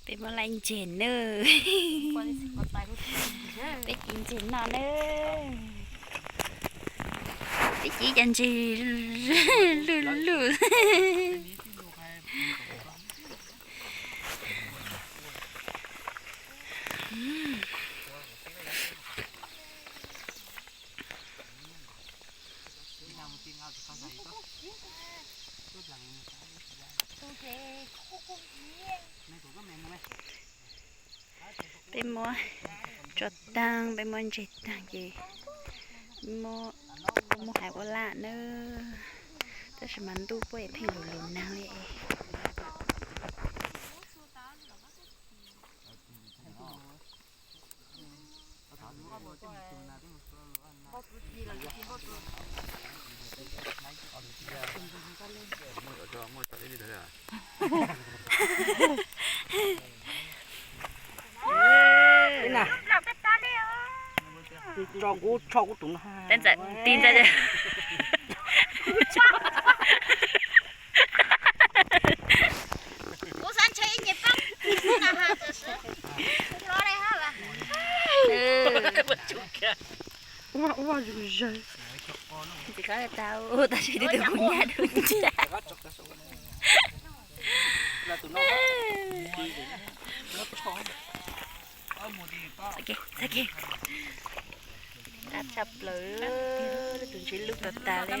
Peb muab laij ntseg nawb. Peb ci ntseg no nawb. Peb ci cov ntseg luj luj. Peb muab tso taag, peb muab ntseg taag ces muab, muab hais ua laj nawb. Tab sis mas ntuj puab pheej lug lug naag li es. Tso kuv, tso kuv tus no. Tij ntxawm. Kuv xav ntshe ib nyuag pab no ha, tam sim hlo li ha. Ua ua zug zawg. Tsis kho tau, tab sis twb tus kuv nyab dub nciab. Txhob kiag, txhob kiag. Qab tshaj plaws, tus ntsej lub tag tag li.